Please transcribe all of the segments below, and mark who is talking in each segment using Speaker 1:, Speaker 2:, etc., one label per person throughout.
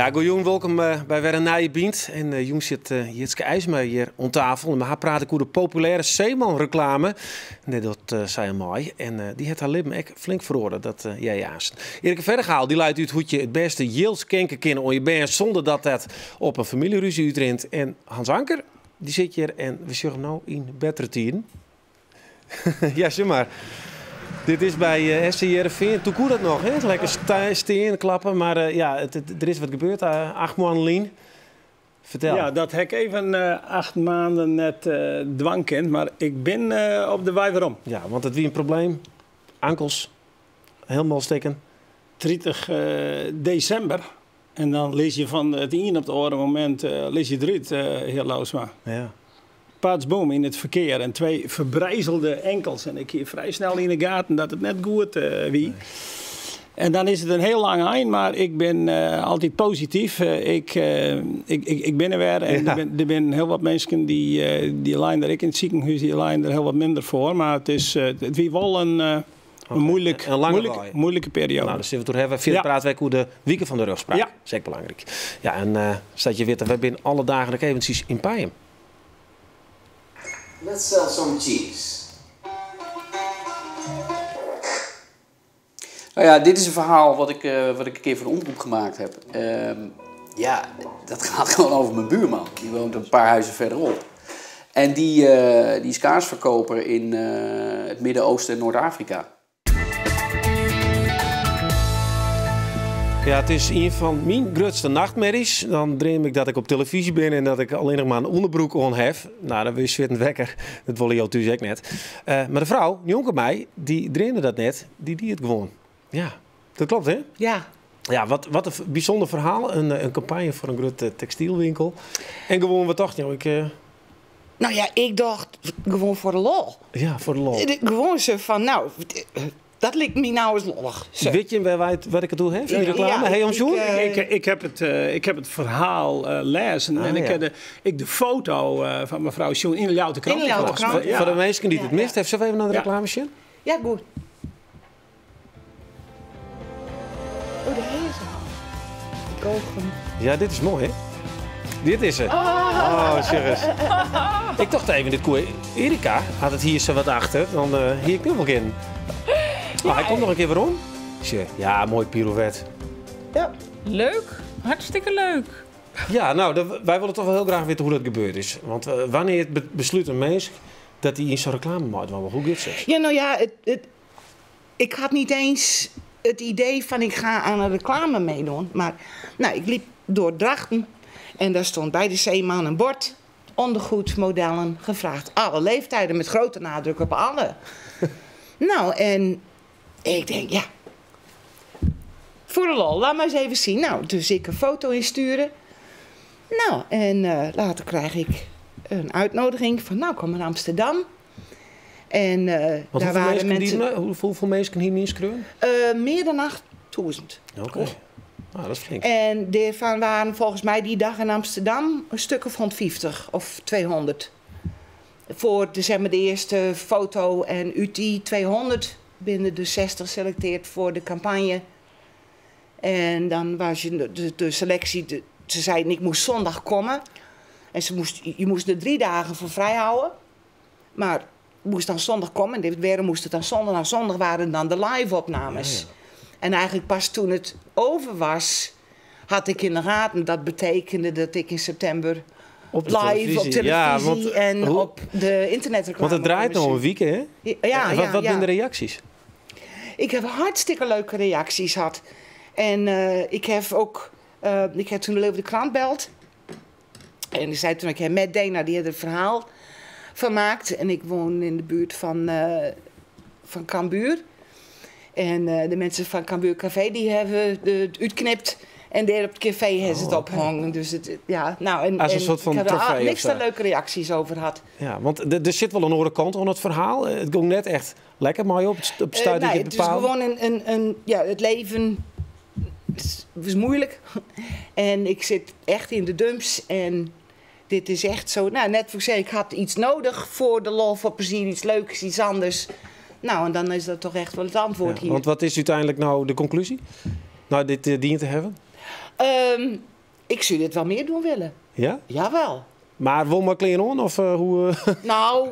Speaker 1: Ja, goejûn, wolkom by wer in nije Bynt. En jûn sit Jitske IJsma hjir oan tafel. En mei har praat ik oer de populêre Zeeman-reklame. Dêr docht sy oan mei. En dy hat har libben ek flink feroare, dat hearre je aanst. Erica Verdegaal dy leit út hoe't je it bêste jild skinke kinne oan je bern sûnder dat dat op in famyljerúzje útrint. En Hans Anker dy sit hjir en we sjogge him no yn bettere tiden. Ja, sjoch mar. Dit is by SC Hearrenfean. Toen koe dat noch, hè? Lekker stean, klappe. Mar ja, der is wat gebeurd 8 moannen lyn. Fertel.
Speaker 2: Ja, dat ha ik even 8 maanden net dwaan kind, mar ik bin op de wei werom.
Speaker 1: Ja, want it wie in probleem. Ankels hielendal stikken.
Speaker 2: 30 desimber. En dan lis je fan it ien op it oare momint lis je derút, hear Lousma. Pats boem yn it ferkear en 2 verbrijzelde enkels. En ik hie frij snel yn de gaten dat it net goed wie. En dan is it in hiel lang ein, mar ik bin altyd posityf. Ik bin der wer en der binne hiel wat minsken dy leine der ek yn it sikehûs, dy leine der hiel wat minder foar. Mar it wie wol in
Speaker 1: Een lange wei.
Speaker 2: moeilike perioade.
Speaker 1: Nou, dêr sille we it oer hawwe. Fierder prate we ek oer de Wike fan de Rjochtspraak. Dat is ek belangryk. Ja, en sa't je witte, wy binne alle dagen ek eventsjes yn Pijum.
Speaker 3: Let's sell some cheese.
Speaker 4: Nou ja, dit is een verhaal wat ik een keer voor de omroep gemaakt heb. Ja, dat gaat gewoon over mijn buurman. Die woont een paar huizen verderop. En die is kaasverkoper in het Midden-Oosten en Noord-Afrika.
Speaker 1: Ja, it is ien fan myn grutste nachtmerjes. Dan dream ik dat ik op telefyzje bin en dat ik allinnich mar in ûnderbroek oan haw. Nou, dan wurd je swittend wekker. Dat wolle jo thús ek net. Mar de frou, njonken my, dy dreamde dat net. Dy die it gewoan. Ja, dat klopt, hè?
Speaker 5: Ja.
Speaker 1: Ja, wat in bysûnder ferhaal. In kampanje foar in grutte tekstylwinkel. En gewoan, wat tocht jo? Ik
Speaker 5: Nou ja, ik tocht gewoan foar de lol.
Speaker 1: Ja, foar de lol.
Speaker 5: Gewoan sa fan, nou, dat liket my nou ris lollich. Sa.
Speaker 1: Wit je wêr't ik it oer ha? Dy reklame?
Speaker 5: Ja,
Speaker 1: Ha je him sjoen?
Speaker 2: Ik heb it ferhaal lêzen en ik ha ek de foto fan mefrou sjoen yn de Ljouwerter Krante.
Speaker 5: Yn de Ljouwerter Krante.
Speaker 1: Foar de minsken dy't it mist hawwe, sille we even nei de reklame sjen?
Speaker 5: Ja, goed. Oh, de hezen. Goochem.
Speaker 1: Ja, dit is moai, hè? Dit is it. Oh, sjoch ris. Ik tocht even, dit koe Erica hat it hier sa wat achter, dan hie ik nu wol kinnen. Oh, hy komt noch in kear werom. Sjoch, ja, moai pirouet.
Speaker 5: Ja.
Speaker 6: Leuk, hartstikke leuk.
Speaker 1: Ja, nou, wy wolle toch wol hiel graach witte hoe't dat gebeurd is. Want wannear beslút in minsk dat hy yn sa'n reklame meidwaan wol? Hoe giet it?
Speaker 5: Ja, nou ja, ik had niet eens het idee van ik ga aan een reclame meedoen. Maar nou, ik liep door Drachten en daar stond bij de Zeeman een bord. Ondergoedmodellen gevraagd. Alle leeftijden met grote nadruk op alle. Nou, en ik denk, ja, voor de lol, laat maar eens even zien. Nou, dus ik een foto insturen. Nou, en later krijg ik een uitnodiging van, nou, kom naar Amsterdam. En
Speaker 1: Want
Speaker 5: daar
Speaker 1: hoeveel
Speaker 5: waren
Speaker 1: mensen die
Speaker 5: mensen
Speaker 1: hoeveel mensen hier niet schreeuwen?
Speaker 5: Meer dan 8000.
Speaker 1: Oké. Nou, dat is flink.
Speaker 5: En daarvan waren volgens mij die dag in Amsterdam een stuk of 150 of 200. Voor de eerste foto en uit die 200 binnen de 60 geselecteerd voor de campagne. En dan was je de selectie, ze zeiden ik moest zondag komen. En je moest er 3 dagen voor vrij houden. Maar ik moest dan zondag komen en dit weer moest het dan zondag. Nou, zondag waren dan de live-opnames. En eigenlijk pas toen het over was, had ik in de gaten. Dat betekende dat ik in september
Speaker 1: Op de
Speaker 5: live op
Speaker 1: televisie.
Speaker 5: televisie
Speaker 1: Ja, want
Speaker 5: en
Speaker 1: hoe
Speaker 5: op de internetreclame
Speaker 1: Want het draait
Speaker 5: kon
Speaker 1: nog een
Speaker 5: zien.
Speaker 1: week, hè?
Speaker 5: Ja,
Speaker 1: En
Speaker 5: ja,
Speaker 1: wat
Speaker 5: ja.
Speaker 1: zijn de reacties?
Speaker 5: Ik heb hartstikke leuke reacties gehad. En ik heb ook ik heb toen de Leeuw de Krant beld. En die zei toen ik met Dena, die had het verhaal van maakt. En ik woon in de buurt van Cambuur. En de mensen van Cambuur Café die hebben het uitknipt. En daar op het café hebben ze het opgehangen. Dus het, ja, nou, en,
Speaker 1: Als een
Speaker 5: en
Speaker 1: soort van
Speaker 5: ik heb er
Speaker 1: trofee of
Speaker 5: niks
Speaker 1: zo.
Speaker 5: dan leuke reacties over gehad.
Speaker 1: Ja, want er zit wel een andere kant aan het verhaal. Het ging net echt lekker mooi op het stuit dat
Speaker 5: Nee,
Speaker 1: je
Speaker 5: het is
Speaker 1: bepaalde.
Speaker 5: gewoon een, ja, het leven is moeilijk. En ik zit echt in de dumps. En dit is echt zo. Nou, net voor ik zei, ik had iets nodig voor de lol, voor plezier, iets leuks, iets anders. Nou, en dan is dat toch echt wel het antwoord
Speaker 1: Ja,
Speaker 5: hier.
Speaker 1: Want wat is uiteindelijk nou de conclusie? Nou, dit dient te hebben?
Speaker 5: Ik soe dit wel mear doen willen.
Speaker 1: Ja?
Speaker 5: Jawel.
Speaker 1: Mar wol mei klean oan of hoe?
Speaker 5: Nou,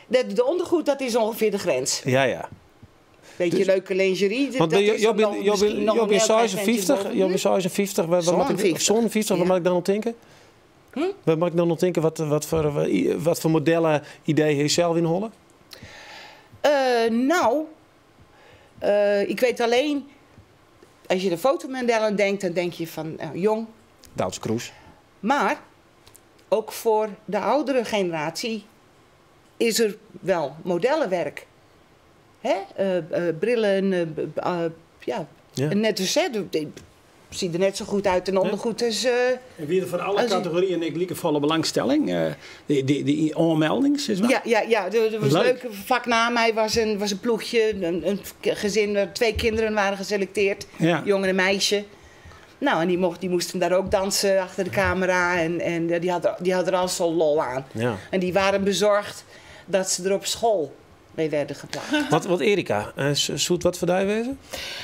Speaker 5: de ondergoed dat is ongeveer de grens.
Speaker 1: Ja.
Speaker 5: Beetje
Speaker 1: Dus-
Speaker 5: leuke lingerie.
Speaker 1: Want
Speaker 5: dat is dan nog misschien nog
Speaker 1: jo
Speaker 5: een
Speaker 1: bin
Speaker 5: heel klein
Speaker 1: 56,
Speaker 5: ventje
Speaker 1: jo bin 56, wat moet ik,
Speaker 5: 57.
Speaker 1: 57, wat
Speaker 5: Ja.
Speaker 1: moet ik dan op tinken? Wat moet ik dan nog denken? Wat voor modellen idee heeft zelf in Holle?
Speaker 5: Nou, ik weet alleen, als je de fotomodellen denkt, dan denk je van jong.
Speaker 1: Doutzen Kroes.
Speaker 5: Maar ook voor de oudere generatie is er wel modellenwerk. Hè? Brillen, ja.
Speaker 1: Ja.
Speaker 5: Net als, hè, ziet er net zo goed uit in ondergoed als...
Speaker 2: En wie er van alle
Speaker 5: Als je-
Speaker 2: categorieën ik lieke volle belangstelling. Die aanmelding, zeg maar.
Speaker 5: Ja, er was
Speaker 2: Leuk.
Speaker 5: leuk. Vlak na mij was een ploegje, een gezin waar 2 kinderen waren geselecteerd.
Speaker 2: Ja.
Speaker 5: Jongen en meisje. Nou, en die moesten daar ook dansen achter de camera. En die hadden er al zo'n lol aan.
Speaker 1: Ja.
Speaker 5: En die waren bezorgd dat ze er op school mee werden geplaatst.
Speaker 1: Wat Erika, zoet wat voor die wezen?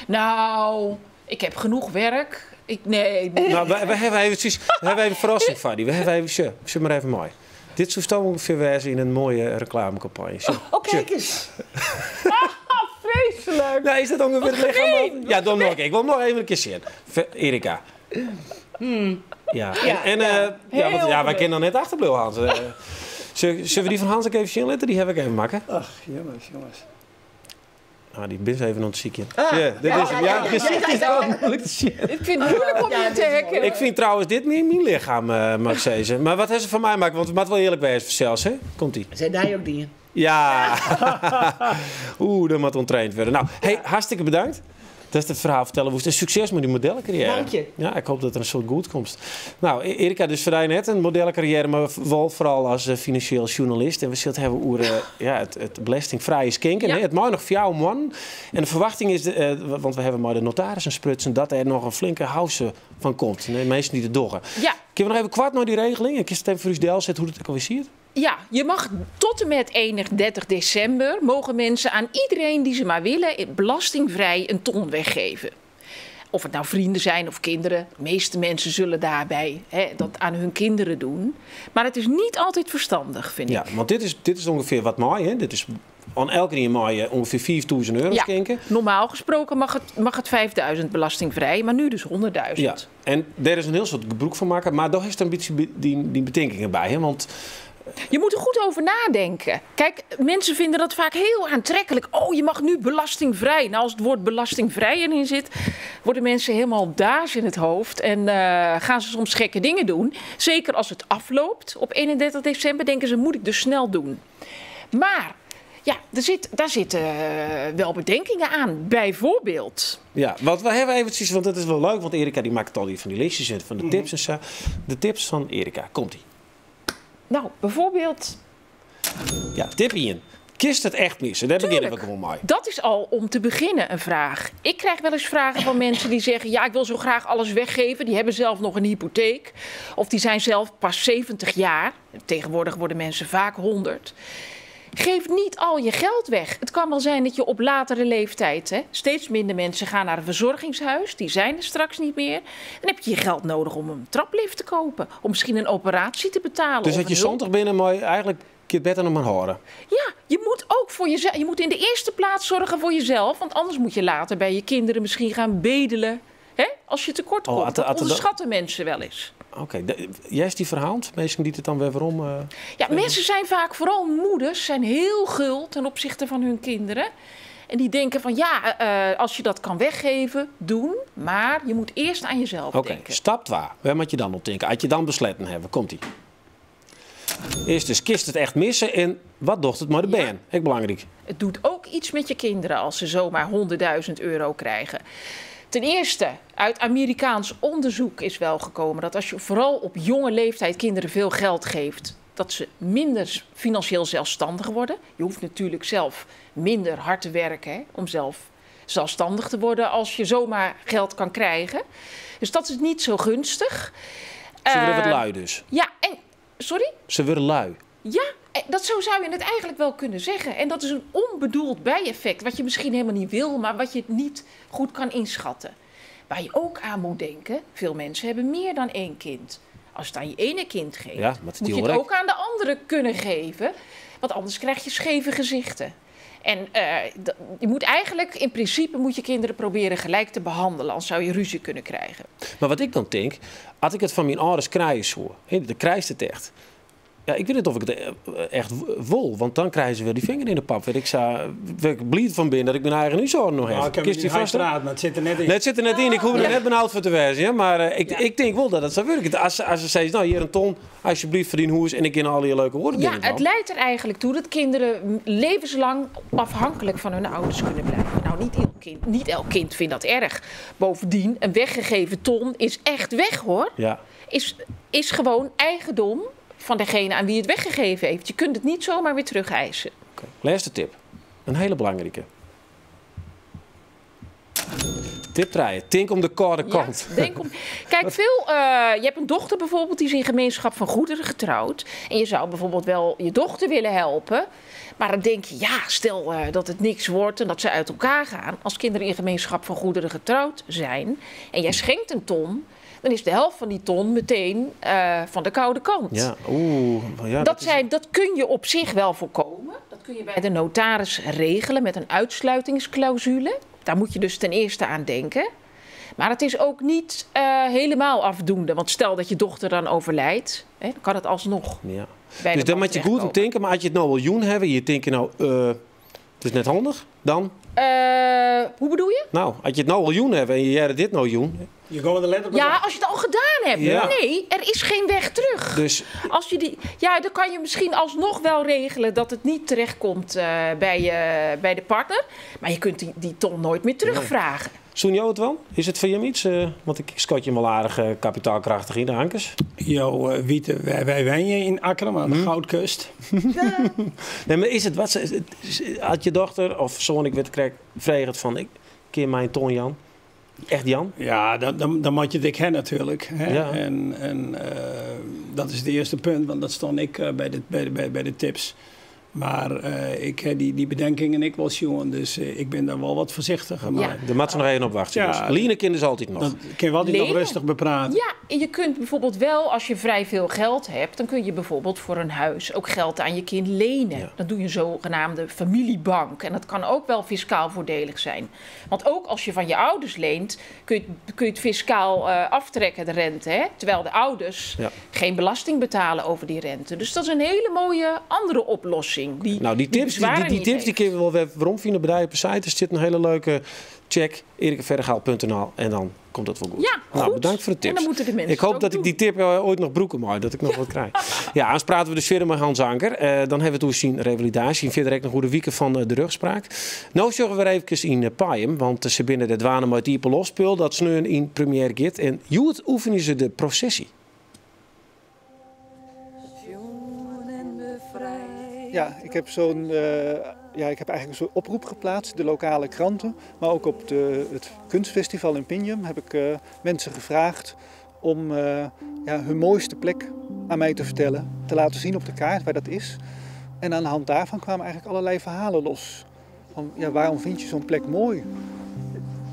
Speaker 6: Nou, ik heb genoeg werk. Ik, nee.
Speaker 1: Nou, wij hebben even, precies, we hebben even een verrassing van die. We hebben even, tje, zet maar even mooi. Dit zou zo ongeveer wijzen in een mooie reclamecampagne. Tje,
Speaker 5: Oh, kijk eens.
Speaker 6: Vreselijk.
Speaker 1: Nou, is dat ongeveer het lichaam?
Speaker 6: gemeen.
Speaker 1: Ja, dan nog. Ik wil hem nog even een keer zien. Erika. Ja,
Speaker 5: Ja,
Speaker 1: en,
Speaker 5: ja.
Speaker 1: ja, want,
Speaker 6: Heel
Speaker 1: ja, wij
Speaker 6: leuk.
Speaker 1: kennen dan net achterblijven, Hans. Zullen we die van Hans ook even zien laten? Die heb ik even maken.
Speaker 2: Ach, jongens, jongens.
Speaker 1: Ah, die ben even ontziekje.
Speaker 5: Ah,
Speaker 1: ja, dit
Speaker 5: ja,
Speaker 1: is hem.
Speaker 5: ja,
Speaker 1: Ja,
Speaker 5: ja,
Speaker 1: het gezicht
Speaker 5: ja,
Speaker 1: is
Speaker 5: ja,
Speaker 1: ook moeilijk te zien.
Speaker 6: Ik vind het moeilijk om
Speaker 5: Ja,
Speaker 6: je
Speaker 5: dit
Speaker 6: te
Speaker 5: is
Speaker 6: herkennen.
Speaker 1: Ik vind trouwens dit meer mijn lichaam, mag ik zeggen. Maar wat heeft ze van mij maken? Want het moet wel eerlijk wezen, zelfs, hè? Komt-ie.
Speaker 5: Zijn daar ook dingen?
Speaker 1: Ja. Oeh, dat moet ontraind worden. Nou, hey, hartstikke bedankt. Dat is het verhaal vertellen woest. En succes met die modellencarrière.
Speaker 5: Dank je.
Speaker 1: Ja, ik hoop dat er een soort goed komt. Nou, Erika, dus voor jou net een modellencarrière, maar wel vooral als financieel journalist. En we zullen het hebben over ja, het belastingvrije schenken.
Speaker 6: Ja.
Speaker 1: hè. Het mag nog voor jou, man. En de verwachting is, want we hebben maar de notarissen sprutsen, dat er nog een flinke house van komt. Nee, mensen die de doggen.
Speaker 6: Ja.
Speaker 1: Kunnen we nog even kwart naar die regeling? Ik het even voor u deel zet hoe het ook alweer ziet.
Speaker 6: Ja, je mag tot en met 31 december mogen mensen aan iedereen die ze maar willen belastingvrij een ton weggeven. Of het nou vrienden zijn of kinderen. De meeste mensen zullen daarbij, hè, dat aan hun kinderen doen. Maar het is niet altijd verstandig, vind
Speaker 1: Ja,
Speaker 6: ik.
Speaker 1: want dit is ongeveer wat mooi, hè? Dit is aan elke keer mooi ongeveer 4.000 euro
Speaker 6: Ja,
Speaker 1: schenken.
Speaker 6: normaal gesproken mag het 5.000 belastingvrij, maar nu dus 100.000.
Speaker 1: Ja, en daar is een heel soort gebruik van maken, maar daar is er een beetje die bedenkingen bij, hè? Want
Speaker 6: Je moet er goed over nadenken. Kijk, mensen vinden dat vaak heel aantrekkelijk. Oh, je mag nu belastingvrij. Nou, als het woord belastingvrij erin zit, worden mensen helemaal daas in het hoofd. En gaan ze soms gekke dingen doen. Zeker als het afloopt op 31 december, denken ze, moet ik dus snel doen. Maar ja, daar zitten wel bedenkingen aan. Bijvoorbeeld.
Speaker 1: Ja, want we hebben eventjes, want dat is wel leuk, want Erika die maakt al die van die listjes en van de tips en zo. De tips van Erika, komt-ie.
Speaker 6: Nou, bijvoorbeeld.
Speaker 1: Ja, tip 1. Kist het echt missen? Daar beginnen we
Speaker 6: Tuurlijk.
Speaker 1: gewoon mee.
Speaker 6: Dat is al om te beginnen een vraag. Ik krijg wel eens vragen van mensen die zeggen... ja, ik wil zo graag alles weggeven. Die hebben zelf nog een hypotheek. Of die zijn zelf pas 70 jaar. Tegenwoordig worden mensen vaak 100. Geef niet al je geld weg. Het kan wel zijn dat je op latere leeftijd... Hè, steeds minder mensen gaan naar een verzorgingshuis. Die zijn er straks niet meer. Dan heb je je geld nodig om een traplift te kopen. Om misschien een operatie te betalen.
Speaker 1: Dus
Speaker 6: of
Speaker 1: dat je
Speaker 6: een hulp.
Speaker 1: zondag binnen, maar eigenlijk kun je het beter nog maar horen.
Speaker 6: Ja, je moet ook voor jezelf. Je moet in de eerste plaats zorgen voor jezelf. Want anders moet je later bij je kinderen misschien gaan bedelen. Hè? Als je tekort
Speaker 1: Oh,
Speaker 6: komt. Dat onderschatten mensen wel eens.
Speaker 1: Oké, jij is die verhaal. Mensen die het dan weer waarom.
Speaker 6: Ja, mensen zijn vaak, vooral moeders, zijn heel gul ten opzichte van hun kinderen. En die denken van ja, als je dat kan weggeven, doen. Maar je moet eerst aan jezelf
Speaker 1: Oké,
Speaker 6: denken.
Speaker 1: stap 2. Waar moet je dan op denken? Had je dan besletten hebben, komt ie. Eerst dus kist het echt missen en wat docht het maar de band? Echt belangrijk.
Speaker 6: Het doet ook iets met je kinderen als ze zomaar 100.000 euro krijgen. Ten eerste, uit Amerikaans onderzoek is wel gekomen dat als je vooral op jonge leeftijd kinderen veel geld geeft, dat ze minder financieel zelfstandig worden. Je hoeft natuurlijk zelf minder hard te werken, hè, om zelf zelfstandig te worden als je zomaar geld kan krijgen. Dus dat is niet zo gunstig.
Speaker 1: Ze worden wat lui dus.
Speaker 6: Ja, en... Sorry?
Speaker 1: Ze worden lui.
Speaker 6: Ja, dat zo zou je het eigenlijk wel kunnen zeggen. En dat is een onbedoeld bijeffect, wat je misschien helemaal niet wil, maar wat je niet goed kan inschatten. Waar je ook aan moet denken, veel mensen hebben meer dan één kind. Als het aan je ene kind geeft,
Speaker 1: Ja, maar het
Speaker 6: moet
Speaker 1: is
Speaker 6: je het
Speaker 1: ook
Speaker 6: ook aan de andere kunnen geven. Want anders krijg je scheve gezichten. En je moet eigenlijk, in principe moet je kinderen proberen gelijk te behandelen. Anders zou je ruzie kunnen krijgen.
Speaker 1: Maar wat ik dan denk, als ik het van mijn ouders krijg, zo, hè, dan krijg je het echt. Ja, ik weet niet of ik het echt wol, want dan krijgen ze weer die vinger in de pap. Weet ik, zou, weet ik blied van binnen dat ik mijn eigen huishouden nog
Speaker 2: Nou,
Speaker 1: heb.
Speaker 2: ik heb
Speaker 1: Kist
Speaker 2: die
Speaker 1: die vast?
Speaker 2: praat, maar het zit er net in.
Speaker 1: Nee, het zit er net in. Ik hoef er net benauwd voor te wezen. Ja? Maar ik denk wel dat het zou werken. Als ze zeggen, nou hier een ton, alsjeblieft verdien hoes en ik in al je leuke woorden
Speaker 6: Ja,
Speaker 1: binnen
Speaker 6: het leidt er eigenlijk toe dat kinderen levenslang afhankelijk van hun ouders kunnen blijven. Nou, niet elk kind vindt dat erg. Bovendien, een weggegeven ton is echt weg, hoor.
Speaker 1: Ja.
Speaker 6: Is gewoon eigendom van degene aan wie het weggegeven heeft. Je kunt het niet zomaar weer terugeisen.
Speaker 1: Oké. Laatste tip. Een hele belangrijke. Tip draaien. Tink om de koude kant.
Speaker 6: Ja, denk om. Kijk, je hebt een dochter bijvoorbeeld, die is in gemeenschap van goederen getrouwd. En je zou bijvoorbeeld wel je dochter willen helpen. Maar dan denk je, ja, stel dat het niks wordt en dat ze uit elkaar gaan. Als kinderen in gemeenschap van goederen getrouwd zijn en jij schenkt een ton, dan is de helft van die ton meteen van de koude kant.
Speaker 1: Ja, oeh. Ja,
Speaker 6: dat kun je op zich wel voorkomen. Dat kun je bij de notaris regelen met een uitsluitingsclausule. Daar moet je dus ten eerste aan denken. Maar het is ook niet helemaal afdoende. Want stel dat je dochter dan overlijdt, hè, dan kan het alsnog.
Speaker 1: Ja.
Speaker 6: Bij
Speaker 1: Dus
Speaker 6: de
Speaker 1: dan
Speaker 6: man
Speaker 1: moet je goed om
Speaker 6: terechtkomen.
Speaker 1: denken. Maar als je het nou miljoen hebben, je denkt nou, het is net handig, dan?
Speaker 6: Hoe bedoel je?
Speaker 1: Nou, als je het nou miljoen hebt en je jij dit nou miljoen.
Speaker 2: Je komt er letterlijk
Speaker 6: Ja, als je het al gedaan hebt.
Speaker 1: Ja.
Speaker 6: Nee, er is geen weg terug.
Speaker 1: Dus
Speaker 6: als je die, ja, dan kan je misschien alsnog wel regelen dat het niet terechtkomt bij de partner. Maar je kunt die ton nooit meer terugvragen.
Speaker 1: Nee. Zoen jou het wel? Is het voor je iets? Want ik schat je hem al aardig kapitaalkrachtig in de ankers.
Speaker 2: Jo, Wiete, wij wijnen in Akkrum aan de Goudkust.
Speaker 1: Nee, maar is het wat? Had je dochter of zoon, ik weet het, vreeg het van, ik keer mijn ton Jan. Echt Jan?
Speaker 2: Ja, dan moet je dik hè natuurlijk. Hè?
Speaker 1: Ja.
Speaker 2: En dat is het eerste punt, want dat stond ik bij de tips. Maar ik heb die bedenkingen ik was jongen, dus ik ben daar wel wat voorzichtiger. Maar
Speaker 6: Ja.
Speaker 1: De mat nog even op wachten.
Speaker 2: Ja.
Speaker 1: Dus. Lenen kind is altijd nog.
Speaker 2: Dat kun je wel altijd nog
Speaker 6: Lenen.
Speaker 2: rustig bepraten.
Speaker 6: Ja, en je kunt bijvoorbeeld wel, als je vrij veel geld hebt, dan kun je bijvoorbeeld voor een huis ook geld aan je kind lenen.
Speaker 1: Ja.
Speaker 6: Dan doe je een zogenaamde familiebank. En dat kan ook wel fiscaal voordelig zijn. Want ook als je van je ouders leent, kun je het fiscaal aftrekken, de rente. Hè? Terwijl de ouders geen belasting betalen over die rente. Dus dat is een hele mooie andere oplossing.
Speaker 1: Nou, die tips, die tips die kunnen we wel weer waarom vinden bij op de site. Er zit een hele leuke check, erikaverdegaal.nl en dan komt dat wel goed.
Speaker 6: Ja,
Speaker 1: nou,
Speaker 6: goed.
Speaker 1: bedankt voor de tips.
Speaker 6: En dan moeten de mensen
Speaker 1: Ik hoop
Speaker 6: het
Speaker 1: dat
Speaker 6: ook
Speaker 1: ik die tip ooit nog broeken maak, dat ik nog wat krijg. Ja, anders praten we dus verder met Hans Anker. Dan hebben we het zien revalidatie. Verder ook nog goede wieken van de rugspraak. Nou zorgen we weer even in Pajem, want ze binnen de dwanen met die losspul dat sneun in première git. En Joet oefenen ze de processie.
Speaker 7: Ja, ik heb ik heb eigenlijk een soort oproep geplaatst, de lokale kranten, maar ook op het kunstfestival in Pingjum heb ik mensen gevraagd om hun mooiste plek aan mij te vertellen, te laten zien op de kaart waar dat is. En aan de hand daarvan kwamen eigenlijk allerlei verhalen los. Van, ja, waarom vind je zo'n plek mooi?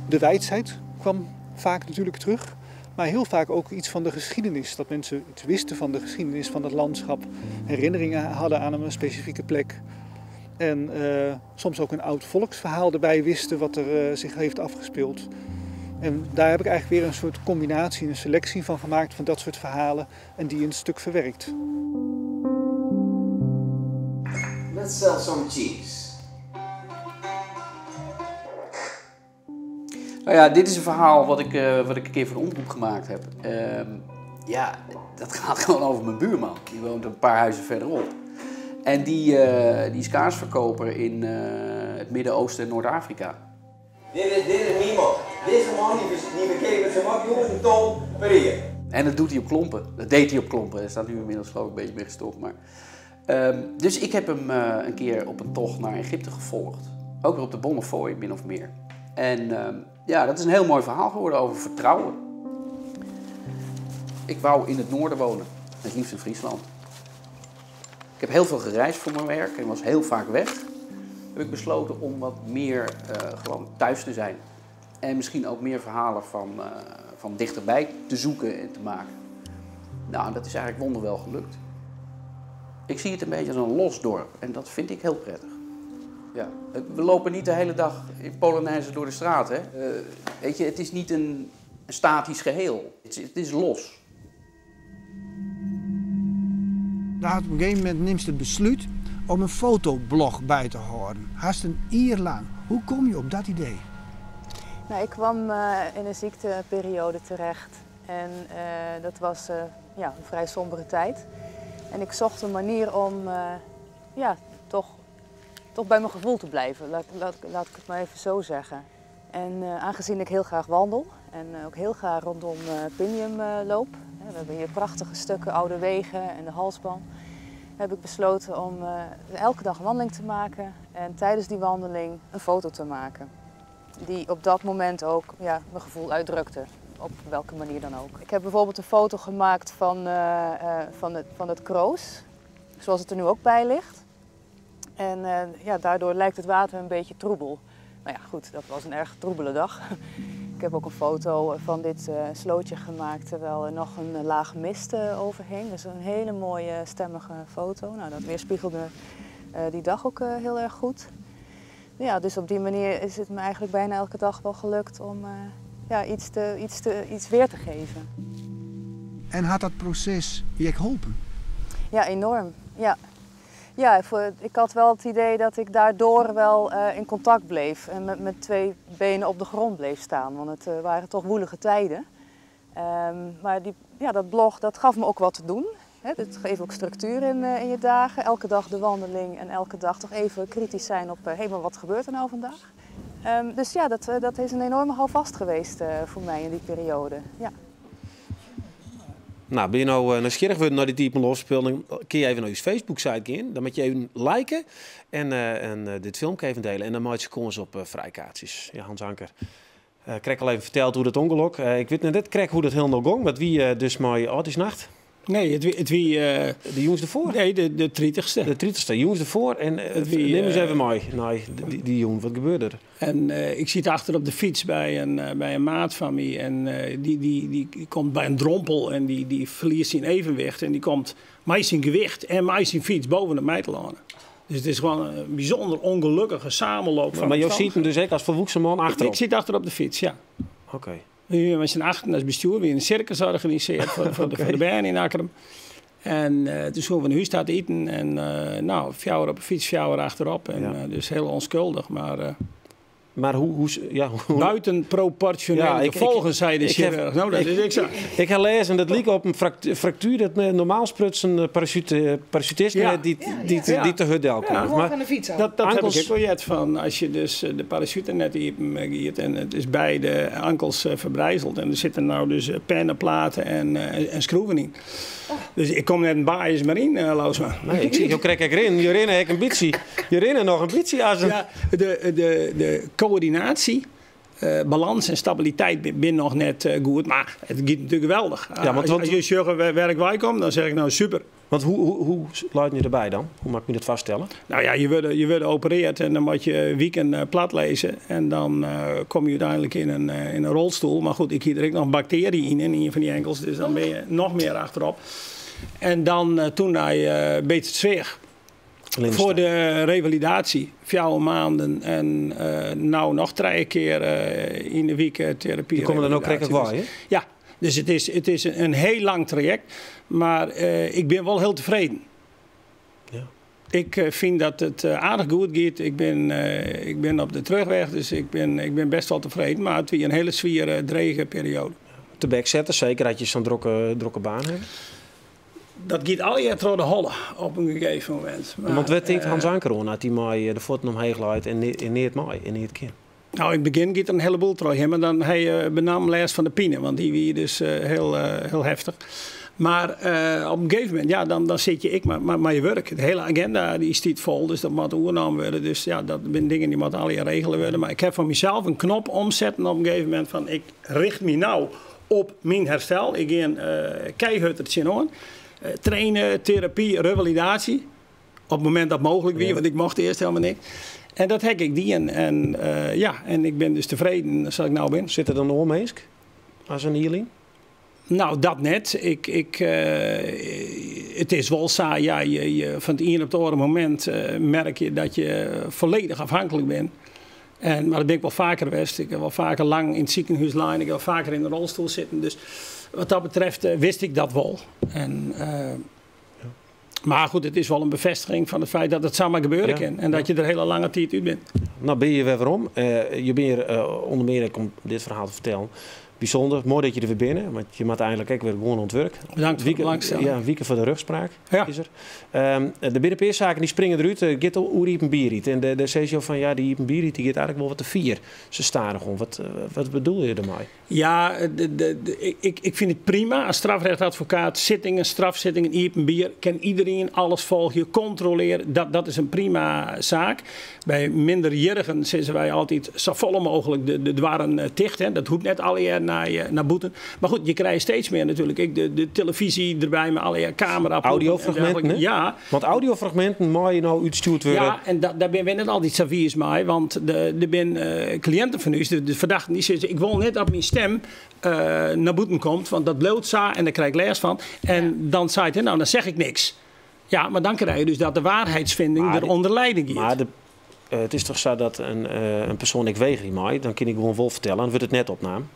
Speaker 7: De wijsheid kwam vaak natuurlijk terug. Maar heel vaak ook iets van de geschiedenis. Dat mensen iets wisten van de geschiedenis van het landschap. Herinneringen hadden aan een specifieke plek. En soms ook een oud volksverhaal erbij wisten wat er zich heeft afgespeeld. En daar heb ik eigenlijk weer een soort combinatie, een selectie van gemaakt van dat soort verhalen. En die in het stuk verwerkt.
Speaker 3: Let's sell some cheese.
Speaker 4: Nou ja, dit is een verhaal wat ik een keer voor de omroep gemaakt heb. Ja, dat gaat gewoon over mijn buurman. Die woont een paar huizen verderop. En die is kaarsverkoper in het Midden-Oosten en Noord-Afrika.
Speaker 3: Dit is niemand. Deze man die verkeert met zijn mak, jongens, een ton per jaar.
Speaker 4: En dat doet hij op klompen. Dat deed hij op klompen. Hij staat nu inmiddels geloof ik een beetje mee gestopt. Maar, dus ik heb hem een keer op een tocht naar Egypte gevolgd. Ook weer op de Bonnefoy, min of meer. En ja, dat is een heel mooi verhaal geworden over vertrouwen. Ik wou in het noorden wonen, het liefst in Friesland. Ik heb heel veel gereisd voor mijn werk en was heel vaak weg. Heb ik besloten om wat meer gewoon thuis te zijn. En misschien ook meer verhalen van dichterbij te zoeken en te maken. Nou, dat is eigenlijk wonderwel gelukt. Ik zie het een beetje als een los dorp en dat vind ik heel prettig. Ja. We lopen niet de hele dag in Polonaise door de straat. Hè? Weet je, het is niet een statisch geheel. Het is los.
Speaker 8: Daar had op een gegeven moment neemt het besluit om een fotoblog bij te houden. Haast een jaar lang. Hoe kom je op dat idee?
Speaker 9: Nou, ik kwam in een ziekteperiode terecht en dat was ja, een vrij sombere tijd. En ik zocht een manier om ja, toch bij mijn gevoel te blijven, laat ik het maar even zo zeggen. En aangezien ik heel graag wandel en ook heel graag rondom Pingjum loop, hè, we hebben hier prachtige stukken oude wegen en de halsband, heb ik besloten om elke dag een wandeling te maken en tijdens die wandeling een foto te maken. Die op dat moment ook ja, mijn gevoel uitdrukte, op welke manier dan ook. Ik heb bijvoorbeeld een foto gemaakt van het kroos, zoals het er nu ook bij ligt. En ja, daardoor lijkt het water een beetje troebel. Nou ja, goed, dat was een erg troebele dag. Ik heb ook een foto van dit slootje gemaakt terwijl er nog een laag mist overhing. Dus een hele mooie stemmige foto. Nou, dat weerspiegelde die dag ook heel erg goed. Ja, dus op die manier is het me eigenlijk bijna elke dag wel gelukt om ja, iets weer te geven.
Speaker 8: En had dat proces je geholpen?
Speaker 9: Ja, enorm. Ja. Ja, ik had wel het idee dat ik daardoor wel in contact bleef en met twee benen op de grond bleef staan, want het waren toch woelige tijden. Maar ja, dat blog dat gaf me ook wat te doen. Hè, het geeft ook structuur in je dagen. Elke dag de wandeling en elke dag toch even kritisch zijn op hé, maar wat gebeurt er nou vandaag? Dus ja, dat is een enorme houvast geweest voor mij in die periode. Ja.
Speaker 1: Nou, ben je nou nieuwsgierig worden naar die type losspel, dan kun je even naar je Facebook-site gaan. Dan moet je even liken en dit filmpje even delen. En dan maak je kans op vrijkaartjes. Ja, Hans Anker. Ik kreeg al even verteld hoe dat ongeluk. Ik weet net krek hoe dat helemaal ging. Want wie dus maar nacht?
Speaker 2: Nee, het wie...
Speaker 1: De jongens ervoor?
Speaker 2: Nee, de 30ste.
Speaker 1: De 30ste, jongens ervoor. En neem eens even mee. Nee, die jongen, wat gebeurde er?
Speaker 2: En ik zit achter op de fiets bij een maat van me. En die komt bij een drompel en die verliest zijn evenwicht. En die komt mij zijn gewicht en mij zijn fiets boven de mij te landen. Dus het is gewoon een bijzonder ongelukkige samenloop van.
Speaker 1: Maar jou ziet hem dus ook als volwassen man achterop?
Speaker 2: Ik zit achter op de fiets, ja.
Speaker 1: Oké. Okay.
Speaker 2: We met z'n achten als bestuur, we een circus georganiseerd voor de band in Akkrum. En toen zijn we in huis te eten en nou, fjouwer op de fiets, fjouwer achterop. En, ja. Dus heel onschuldig, maar...
Speaker 1: Maar hoe, ja, hoe...
Speaker 2: Buitenproportionele gevolgen, zei de chirurg. Nou, dat is ik zo.
Speaker 1: Ik ga lezen, dat liep op een fractuur dat normaal sprutst een parachutist ja. die te hut komt.
Speaker 5: Ja, maar van de fiets af.
Speaker 2: Dat heb ik ook wel jet van. Als je dus de parachute net giet en het is bij de ankels verbrijzeld. En er zitten nou dus pennenplaten en schroeven in. Oh. Dus ik kom net een baais maar in, Loosma.
Speaker 1: Nee, ik zie, je krijg ik erin. Je rinne ik een beetje. Je rinne nog een beetje. Als een...
Speaker 2: Ja, de coördinatie, balans en stabiliteit ben nog net goed, maar het gaat natuurlijk geweldig.
Speaker 1: Ja, want,
Speaker 2: als je zegt waar ik bij kom, dan zeg ik nou super.
Speaker 1: Want hoe luid je erbij dan? Hoe mag ik me dat vaststellen?
Speaker 2: Nou ja, je wordt geopereerd en dan moet je weekend plat lezen. En dan kom je uiteindelijk in een rolstoel. Maar goed, ik hier er ook nog bacteriën in een van die enkels, dus dan ben je nog meer achterop. En dan toen naar beter zweeg. Voor de revalidatie, 4 maanden en nou nog 3 keer in de week therapie.
Speaker 1: Die komen dan ook lekker bij, hè?
Speaker 2: Ja, dus het is een heel lang traject, maar ik ben wel heel tevreden.
Speaker 1: Ja.
Speaker 2: Ik vind dat het aardig goed gaat. Ik ben op de terugweg, dus ik ben best wel tevreden, maar het was een hele zwiere, drege periode.
Speaker 1: Te bek zetten, zeker dat je zo'n drukke baan hebt.
Speaker 2: Dat gaat al je door de holle op een gegeven moment. Maar,
Speaker 1: want wat denkt Hans Anker aan dat hij mij de voeten omheen leidt en niet mij en niet kind?
Speaker 2: Nou, in het begin gaat er een heleboel terug, maar dan hij benam les van de pine, want die wie dus heel heftig. Maar op een gegeven moment, ja, dan zit je ik maar je werk. De hele agenda die stiet vol, dus dat moet oernaam worden. Dus ja, dat zijn dingen die moeten al je regelen worden. Maar ik heb van mezelf een knop omzetten op een gegeven moment van ik richt me nou op mijn herstel. Ik ga keihard aan. Trainen, therapie, revalidatie. Op het moment dat mogelijk weer, want ik mocht eerst helemaal niks. En dat ha ik dien en ja, en ik bin dus tefreden sa't ik no bin.
Speaker 1: Sit der dan oar minsk as in jier lyn?
Speaker 2: No, dat net. Ik, ik, it is wol sa, ja, je, fan it ien op it oare momint merk je dat je folledich afhanklik bent. En, mar dat bin ik wol faker west. Ik ha wol faker lang yn it sikehûs lein, ik ha wol faker yn in rolstoel sitten. Dus wat dat betreft wist ik dat wol. En, mar goed, it is wol in befêstiging fan it feit dat it samar gebeure kin. En dat je der hiele lange tiid út binne.
Speaker 1: No binne je wer werom. Je binne hjir ûnder mear ek om dit ferhaal te fertellen. Bysûnder, moai dat je der wer binne, want je moatte einlik ek wer gewoan oan it wurk.
Speaker 2: Bedankt foar de belangstelling.
Speaker 1: Ja, in wike foar de rjochtspraak is der. Der binne in pear saken dy springe derút. It giet oer iepenbierheid. En dêr sizze jo fan ja, dy iepenbierheid dy giet eigentlik wol wat te fier. Se stadichoan. Wat bedoele je dermei?
Speaker 2: Ja, ik fyn it prima as strafrechtadvokaat. Sittingen, strafsittingen, iepenbier, kin iderien alles folgje, kontrolearje. Dat is in prima saak. By minderjierrigen sizze wy altyd safolle mooglik de doarren ticht. Hè. Dat hoecht net allegear nei bûten. Mar goed, je krije steeds mear natuerlik ek de telefyzje derby mei allegear kamera.
Speaker 1: Audiofragminten, hè?
Speaker 2: Ja.
Speaker 1: Want audiofragminten meie no útstjoerd wurde.
Speaker 2: Ja, en dêr binne wy net altyd sa wiis mei, want der binne kliïnten fan ús, de ferdachten, dy sizze: ik wol net dat myn stim nei bûten komt, want dat bliuwt sa en dêr krij ik lêst fan. En dan seit hy: no, dan zeg ik niks. Ja, mar dan krije je dus dat de waarheidsvinding derûnder lijen giet.
Speaker 1: Mar it is toch sa dat in persoan ek wegerje mei, dan kin ik gewoan wol fertelle, dan wurdt it net opnaam.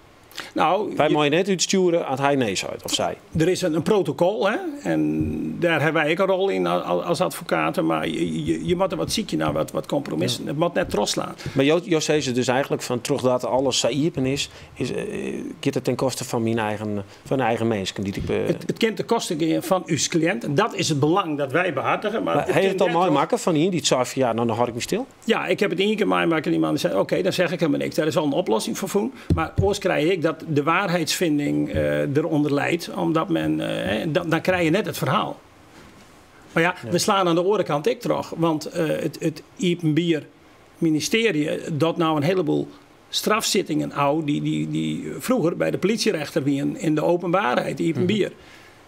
Speaker 2: No,
Speaker 1: Wy meie net útstjoere as hy nee seit of sy.
Speaker 2: Der is in protokol hè, en dêr hawwe wy ek in rol yn as advokaten, mar je moatte wat sykje nei wat kompromissen. It moat net trochslaan.
Speaker 1: Mar jo sizze dus eigentlik fan trochdat alles sa iepen is, giet it ten koste fan myn eigen Fan eigen minsken dy't ik.
Speaker 2: It kin ten koste gean fan ús kliïnt en dat is it belang dat wy behartige.
Speaker 1: Mar ha je it al meimakke fan ien dy't sei fan ja, no dan hâld ik my stil?
Speaker 2: Ja, ik ha it ien kear meimakke en dy man sei oké, dan zeg ik helemaal niks. Dêr is al in oplossing foar fûn. Mar oars krije je ek dat de waarheidsvinding derûnder lijt, omdat men, dan krije je net it ferhaal. Mar ja, we slaan oan de oare kant ek troch, want it Iepenbier Ministearje docht no in heleboel strafsittingen ôf dy't froeger by de polysjerechter wienen yn de openbaarheid, iepenbier.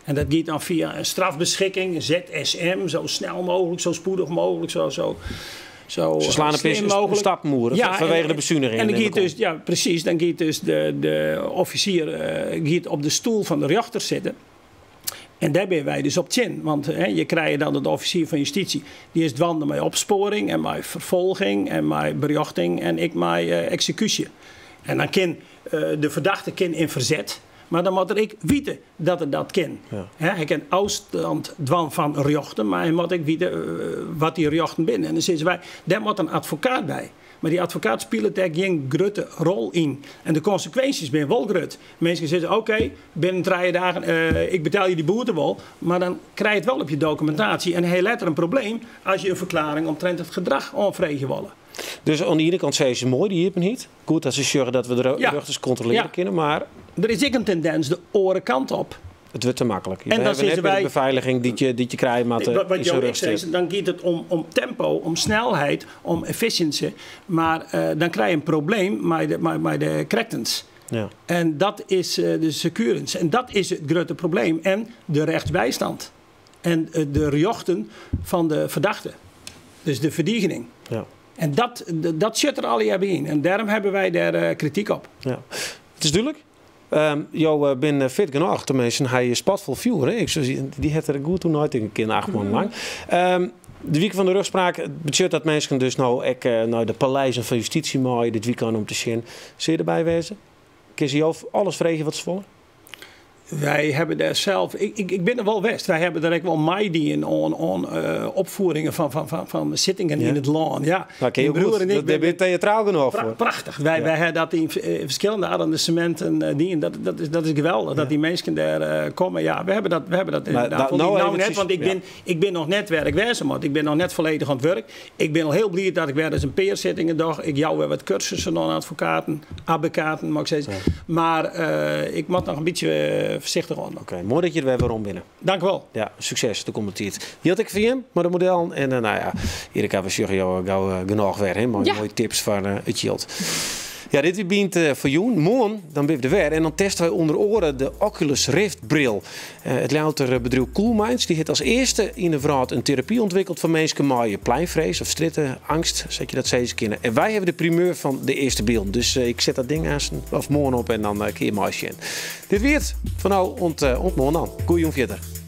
Speaker 2: En dat giet dan fia in strafbeschikking, ZSM, zo snel mogelijk, zo spoedig mogelijk, zo, zo, zo
Speaker 1: Se slaan in pear stappen oer fanwege de besunigingen.
Speaker 2: En dan giet dus, ja, precies, dan giet dus de offisier giet op de stoel fan de rjochter sitten. En dêr binne wy dus op tsjin. Want je krije dan de offisier fan justysje, dy is dwaande mei opspoaring en mei ferfolging en mei berjochting en ek mei eksekúsje. En dan kin de ferdachte kin yn ferset, mar dan moat er ek witte dat er dat kin. Hy kin ôfstân dwaan fan rjochten, mar hy moat ek witte wat dy rjochten binne. En dan sizze wy, dêr moat in advokaat by. Mar dy advokaat spilet dêr gjin grutte rol yn. En de konsekwinsjes binne wol grut. Minsken sizze, oké, binnen 3 dagen, ik betelje dy boete wol, mar dan krije je it wol op je dokumintaasje en ha letter in probleem as je in ferklearring omtrint it gedrach oanfreegje wolle.
Speaker 1: Dus oan de iene kant sizze se moai, dy iepenheid. Goed dat se sjogge dat we de rjochters kontrolearje kinne, mar
Speaker 2: Der is ek in tendins de oare kant op.
Speaker 1: It wurdt te maklik. En dan sizze wy de befeiliging dy't je krije moatte.
Speaker 2: Wat jo ek sizze, dan giet it om tempo, om snelheid, om efficiency. Mar dan krije je in probleem mei de krektens.
Speaker 1: Ja.
Speaker 2: En dat is de sekuerens. En dat is it grutte probleem. En de rechtsbijstand. En de rjochten fan de ferdachte. Dus de ferdigening.
Speaker 1: Ja.
Speaker 2: En dat sit der allegear by yn. En dêrom hawwe wy dêr krityk op.
Speaker 1: Ja. It is dúdlik. Jo binne fit genôch, teminsten. Hy spat fol fjoer. Hè? Ik soe dy hat der goed oer neitinke kinnen, 8 moannen lang. De wike fan de rjochtspraak betsjut dat minsken dus no ek nei de paleizen fan justysje meie dit wykein om te sjen. Sil je derby wêze? Kinne se jo alles freegje wat se wolle?
Speaker 2: Wy hawwe dêr sels, ik bin der wol west, wy hawwe der ek wol meidien oan opfieringen fan sittingen yn it lân. Ja.
Speaker 1: Nou, kin je
Speaker 2: Myn broer
Speaker 1: goed.
Speaker 2: en ik
Speaker 1: Dêr binne teatraal genôch foar.
Speaker 2: Prachtich. Wy hawwe dat yn ferskillende arrondisseminten dien. Dat is geweldich dat dy minsken dêr komme. Ja, wy hawwe dat
Speaker 1: Mar
Speaker 2: inderdaad wol
Speaker 1: no
Speaker 2: dien. No
Speaker 1: eventsjes
Speaker 2: net, want ik bin noch net wêr ik wêze moat. Ik bin noch net folledich oan it wurk. Ik bin al hiel bliid dat ik wer ris in pear sittingen doch. Ik jou wer wat kursussen oan advokaten, abbekaten, moat ik sizze. Mar ik moat noch in bytsje foarsichtich oan.
Speaker 1: Oké, moai dat je der wer werom binne.
Speaker 2: Dank wol.
Speaker 1: Ja, sukses de kommende tiid. Jildt ek foar jim mei de modellen. En nou ja, Erika, we sjogge jo gau genôch wer, hè, mei moaie tips foar it jild. Ja, dit wie Bynt foar jûn. Moarn dan binne we der wer en dan teste wy ûnder oare de Oculus Rift bril. It Ljouwerter bedriuw Coolminds dy hat as earste yn de wrâld in terapy ûntwikkeld foar minsken mei pleinfrees of strjitte-eangst, sa't je dat sizze kinne. En wy hawwe de primeur fan de earste bylden. Dus ik set dat ding aansten of moarn op en dan kin je meisjen. Dit wie it foar no. Oant moarn dan. Goeie jûn fierder.